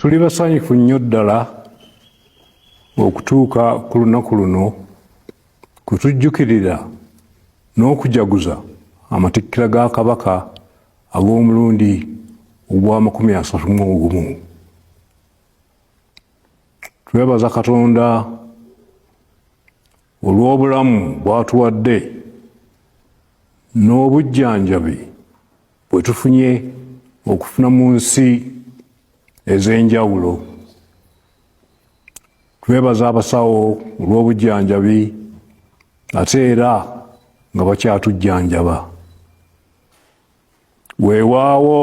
Tuli basanyufu nnyo ddala okutuuka ku lunaku luno kwe tujjukirira n'okujaguza amatikkira ga Kabaka ag'omulundi ogw'amakumi asatu mu ogumu. Twebaza Katonda olw'obulamu bw'atuwadde n'obujjanjabi bwe tufunye okufuna mu nsi ez'enjawulo. Twebaza abasawo olw'obujjanjabi ate era nga bakyatujjanjaba. Weewaawo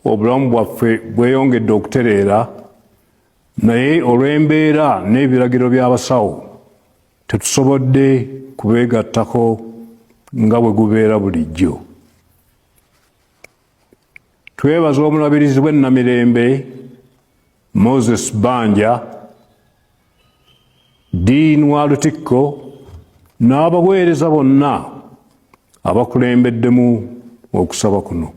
obulamu bwaffe bweyongedde okutereera, naye olw'embeera n'ebiragiro by'abasawo tetusobodde kubeegattako nga bwe gubeera bulijjo. Twebaza omulabirizi w'e Namirembe Moses Banja, Dean wa Lutikko n'abaweereza bonna abakulembeddemu okusaba kuno.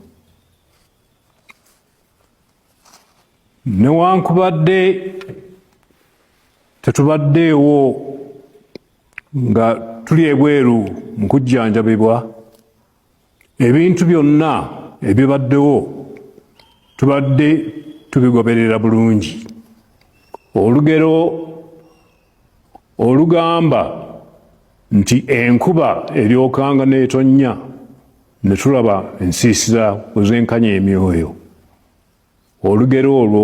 Newankubadde tetubaddeewo nga tuli ebweru mu kujjanjabibwa, ebintu byonna ebibaddewo tubadde tubigoberera bulungi. Olugero olugamba nti enkuba eryokanga n'etonnya ne tulaba ensiisira bwe zenkanya emyoyo, olugero olwo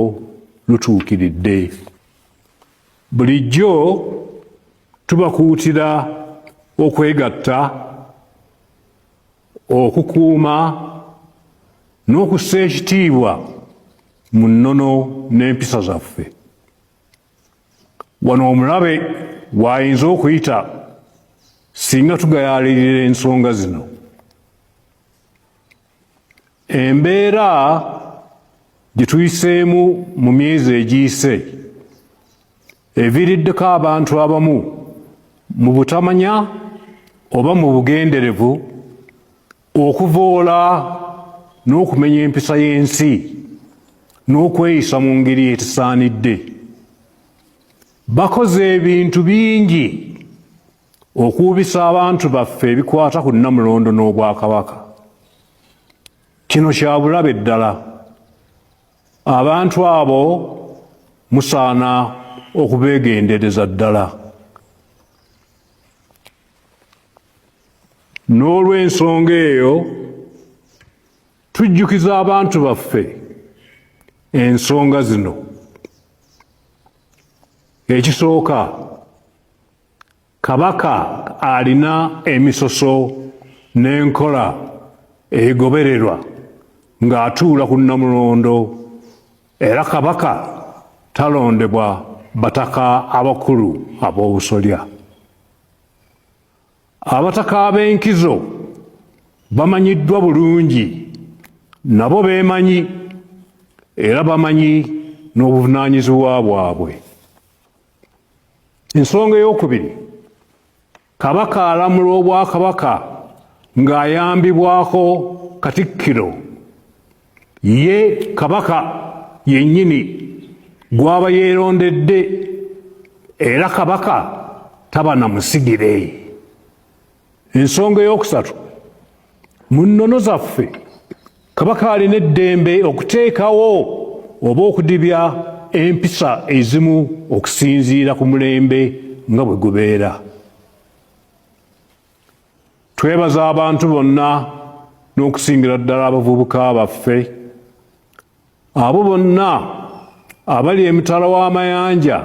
lutuukiridde. Bulijjo tubakuutira okwegatta, okukuuma n'okussa ekitiibwa mu nnono n'empisa zaffe. Wano omulabe w'ayinza okuyita singa tugayaalirira ensonga zino. Embeera gye tuyiseemu mu myezi egiyise eviiriddeko abantu abamu mu butamanya oba mu bugenderevu okuvoola n'okumenya empisa y'ensi n'okweyisa mu ngeri etasaanidde. Bakoze ebintu bingi okuwubisa abantu baffe ebikwata ku Nnamulondo n'Obwakabaka. Kino kya bulabe ddala. Abantu abo musaana okubeegendereza ddala. N'olw'ensonga eyo tujjukiza abantu baffe ensonga zino. Ekisooka, Kabaka alina emisoso n'enkola egobererwa ng'atuula ku Nnamulondo, era Kabaka talondebwa bataka abakulu ab'obusolya. Abataka ab'enkizo bamanyiddwa bulungi, nabo beemanyi era bamanyi n'obuvunaanyizibwa bwabwe. Ensonga ey'okubiri, Kabaka alamula Obwakabaka ng'ayambibwako Katikkiro. Ye Kabaka yennyini gw'aba yeerondedde, era Kabaka taba na musigire. Ensonga ey'okusatu, mu nnono zaffe Kabaka alina eddembe okuteekawo oba okudibya empisa ezimu okusinziira ku mulembe nga bwe gubeera. Twebaza abantu bonna n'okusingira ddala abavubuka baffe, abo bonna abali emitala w'amayanja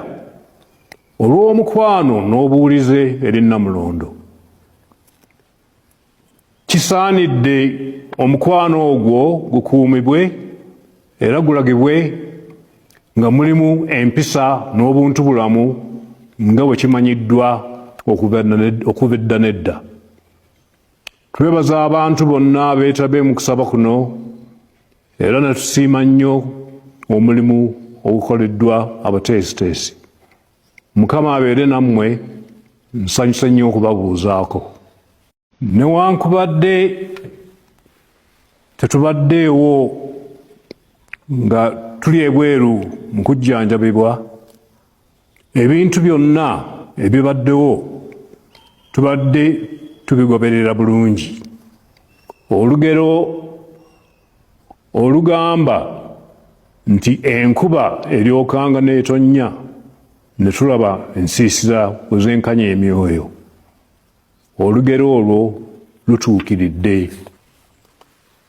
olw'omukwano n'obuwulize eri Nnamulondo. Kisaanidde omukwano ogwo gukuumibwe era gulagibwe nga mulimu empisa n'obuntu bulamu nga bwe kimanyiddwa okuva edda n'edda. Twebaza abantu bonna abeetabye mu kusaba kuno era ne tusiima nnyo omulimu ogukoleddwa abateesiteesi. Mukama abeere nammwe, nsanyuse nnyo okubabuuzaako. Newankubadde tetubaddeewo nga tuli ebweru mu kujjanjabibwa, ebintu byonna ebibaddewo tubadde tubigoberera bulungi. Olugero olugamba nti enkuba eryokanga n'etonnya ne tulaba ensiisira we zenkanya emyoyo, olugero olwo lutuukiridde.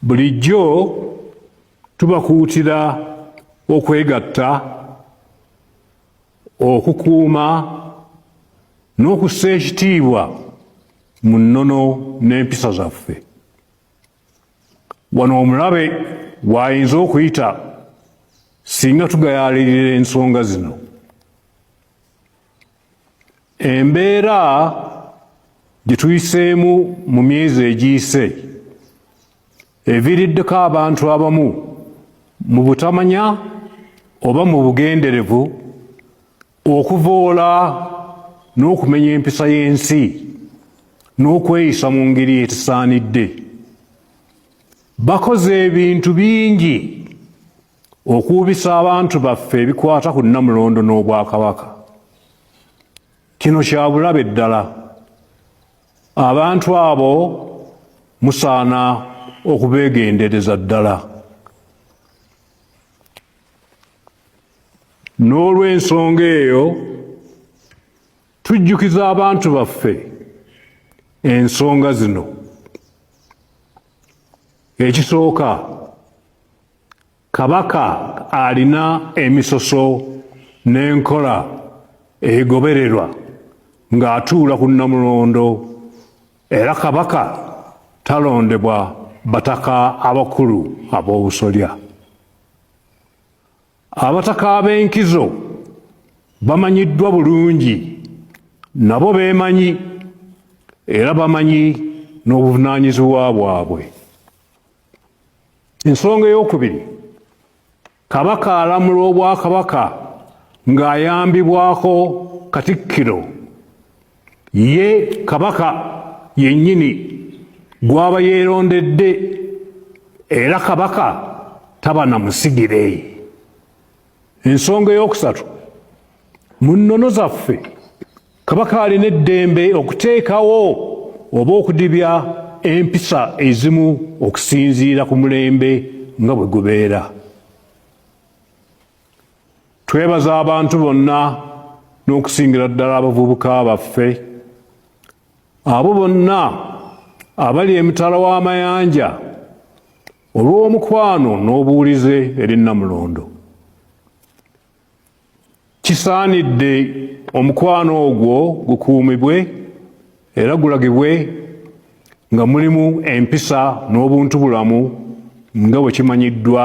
Bulijjo tubakuutira okwegatta, okukuuma n'okussa ekitiibwa mu nnono n'empisa zaffe. Wano omulabe w'ayinza okuyita singa tugayaalirira ensonga zino. Embeera gye tuyiseemu mu myezi egiyise eviiriddeko abantu abamu mu butamanya oba mu bugenderevu okuvoola n'okumenya empisa y'ensi n'okweyisa mu ngeri etesaanidde. Bakoze ebintu bingi okuwubisa abantu baffe ebikwata ku Nnamulondo n'Obwakabaka. Kino kya bulabe ddala. Abantu abo musaana okubeegendereza ddala. N'olw'ensonga eyo, tujjukiza abantu baffe ensonga zino. Ekisooka, Kabaka alina emisoso n'enkola egobererwa ng'atuula ku Nnamulondo era Kabaka talondebwa bataka abakulu ab'obusolya. Abataka ab'enkizo bamanyiddwa bulungi, nabo beemanyi era bamanyi n'obuvunaanyizibwa bwabwe. Ensonga ey'okubiri, Kabaka alamula Obwakabaka ng'ayambibwako Katikkiro. Ye Kabaka yennyini gw'aba yeerondedde era Kabaka taba na musigire. Ensonga ey'okusatu, mu nnono zaffe Kabaka alina eddembe okuteekawo oba okudibya empisa ezimu okusinziira ku mulembe nga bwe gubeera. Twebaza abantu bonna n'okusingira ddala abavubuka baffe, abo bonna abali emitala w'amayanja olw'omukwano n'obuwulize eri Nnamulondo. Kisaanidde omukwano ogwo gukuumibwe era gulagibwe nga mulimu empisa n'obuntubulamu nga bwe kimanyiddwa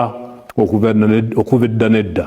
okuva edda n'edda.